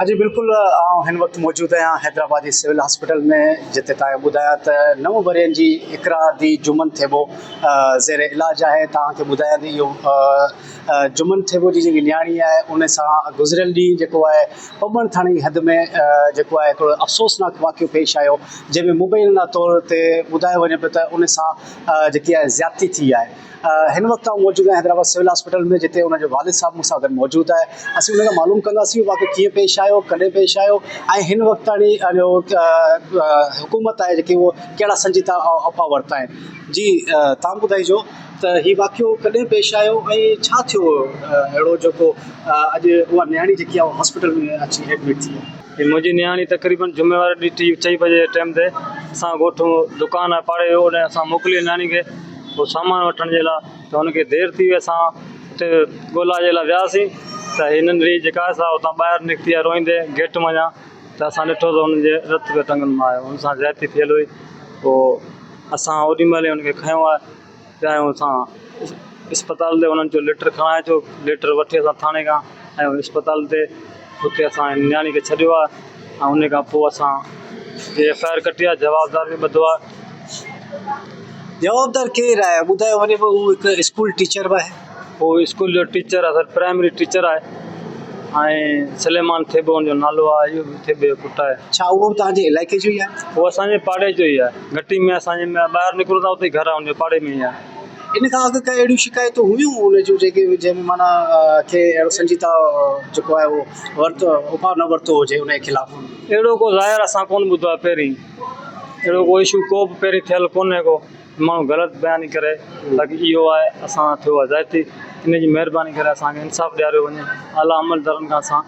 جي بلڪل آئون هن وقت موجود آهيان حيدرآباد جي سول هاسپيٽل ۾ جتي تان کي ٻڌايان ته نو ورهين جي اقرا the Juman Thebo زير علاج آهي تان کي ٻڌايان ته اهو جمن ٿيٻو جي جيڪي نياڻي آهي ان سان گذريل ڏينهن جيڪو آهي پٻڻ ٿاڻي جي حد ۾ جيڪو آهي هڪڙو افسوسناڪ واقعو پيش آيو جنهن ۾ مبينا طور تي ٻڌايو وڃي پيو ته ان سان جيڪي آهي زيادتي ٿي آهي هن وقت آئون موجود آهيان حيدرآباد سول هاسپيٽل ۾ جتي ان جو والد صاحب مون سان گڏ موجود آهي اسين ان کان معلوم ڪنداسين اهو واقعو ڪيئن پيش آيو ڪڏهن پيش آيو ۽ هن وقت تائين جو حڪومت آهي جيڪي اهو ڪهڙا سنجيده اپاء ورتا آهن جي تان ٻڌائجو ته هي واقعو ڪڏهن پيش آيو ۽ ڇا ٿيو اهڙو جيڪو اڄ اها نياڻي جيڪي آهي هاسپيٽل ۾ اچي ايڊمٽ ٿي آهي. هي منهنجي نياڻي تقريبن جمعي واري ڏينهن ٽي چئين بجي جي ٽيم تي اسان ڳوٺ دڪان آهي پاڙي جو اوڏانهن اسان موڪلي نياڻي کي پوء سامان وٺڻ جي لاء ته هن کي دير ٿي وئي اسان اتي ڳولا جي لاء وياسين ته هي ننڍڙي جيڪا آهي سا اتان ٻاهر نڪتي آهي روئيندي گيٽ منجهان ته اسان ڏٺو ته هن جي رت پيو ٽنگن مان آيو هن سان زيادتي ٿيل هئي پوء اسان اوڏي مهل ئي هن کي کنيو آهي پيا اسان اسپتال تي انهن چيو ليٽر کڻائي اچو ليٽر وٺي اسان ٿاڻي کان آيا اسپتال تي اتي اسان نياڻي کي ڇڏيو آهي ۽ ان کان پوء اسان ايف I R ڪٽي آهي جوابدار به ٻڌو آهي. جوابدار ڪير آهي ٻڌايو وڃي پيو هو هڪ اسڪول ٽيچر به آهي. هو اسڪول جو ٽيچر آهي سر پرائمري ٽيچر آهي ۽ سليمان ٿيٻو ان جو نالو آهي اهو به ٿيٻي جو پٽ آهي. ڇا اهو به توهان جي علائقي جو ئي آهي؟ هو اسان جي پاڙي جو ئي آهي گهٽي ۾ اسان جي ٻاهر نڪرون ٿا اتي ئي گهر آهي ان جو پاڙي ۾ ئي آهي. ان کان اڳ ڪي اهڙيون شڪايتون هيون ان جون جيڪي جنهن ۾ معنيٰ ڪي اهڙو سنجيده جيڪو آهي اهو ورتو اپاء نه ورتو هجي ان جي خلاف؟ اهڙو ڪو ظاهر اسان ڪونه ٻڌو آهي پهرين اهڙو ڪو اشو ڪو به پهرين ٿيل ڪونهي ڪو. ماڻهو غلط بياني ڪري باقي اهو آهي اسان سان ٿيو آهي زيادتي ان جي مهرباني ڪري اسان کي انصاف ڏياريو وڃي اعليٰ عملدارن کان اسان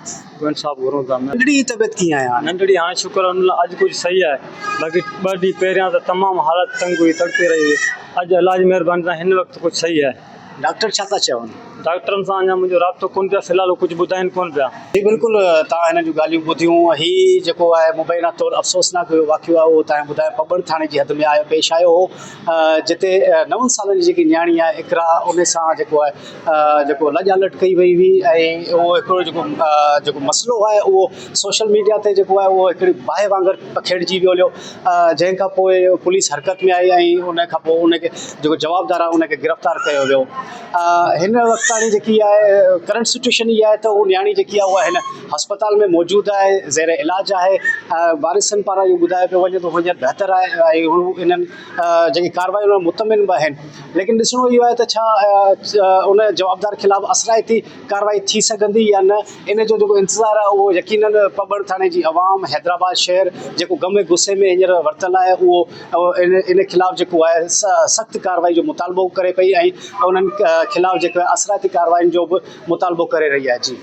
انصاف گهرون ٿا. ننڍڙي جي طبيعت ڪيئن آهي هاڻي؟ ننڍڙي هاڻي شڪر الحمدلله اڄ ڪجهه صحيح آهي باقي ٻه ڏينهن پهريان ته تمام حالت تنگ هئي تڙپي رهي هئي اڄ الله جي مهرباني سان هن وقت ڪجهه صحيح آهي. ڊاڪٽر ڇا ٿا چون؟ ڊاڪٽرن سان اڃا منهنجو رابطو ڪونه ٿيو آهي في الحال هو ڪجهه ٻڌائين ڪونه پيا. جي بلڪل توهان هنن جون ڳالهيون ٻڌيون هي جيڪو آهي مبينا طور افسوسناڪ اهو واقعو آهي اهو توهان ٻڌايو پٻڻ ٿاڻي جي حد ۾ آيو پيش آيو هو جتي نون سالن جي جيڪي نياڻي آهي اقرا ان سان جيڪو آهي جيڪو لڄ الٽ ڪئي وئي هئي ۽ اهو هڪڙو جيڪو جيڪو مسئلو آهي اهو سوشل ميڊيا تي جيڪو آهي اهو هڪڙي باهه وانگر پکيڙجي ويو هليو جنهن کان پوء پوليس حرڪت ۾ آئي ۽ ان کان پوء ان کي جيڪو جوابدار آهي ان کي گرفتار ڪيو ويو هن وقت تاڻي جيڪي آهي ڪرنٽ سچويشن اها آهي ته هو نياڻي جيڪي آهي اها هن اسپتال ۾ موجود آهي زير علاج آهي وارثن پاران اهو ٻڌايو پيو وڃي ته هينئر بهتر آهي ۽ هو انهن جيڪي ڪارروائي ان مطمئن به آهن ليڪن ڏسڻو اهو آهي ته ڇا ان جوابدار خلاف اثرائتي ڪارروائي ٿي سگهندي يا نه ان جو جيڪو انتظار آهي اهو يقينن پٻڻ ٿاڻي جي عوام حيدرآباد شهر جيڪو غم ۽ غصي ۾ هينئر ورتل آهي اهو ان ان خلاف جيڪو آهي سخت ڪارروائي جو مطالبو ڪري پئي ۽ انهن خلاف جيڪو آهي اثرائتي ڪارروائين جو به مطالبو ڪري رهي آهي جي.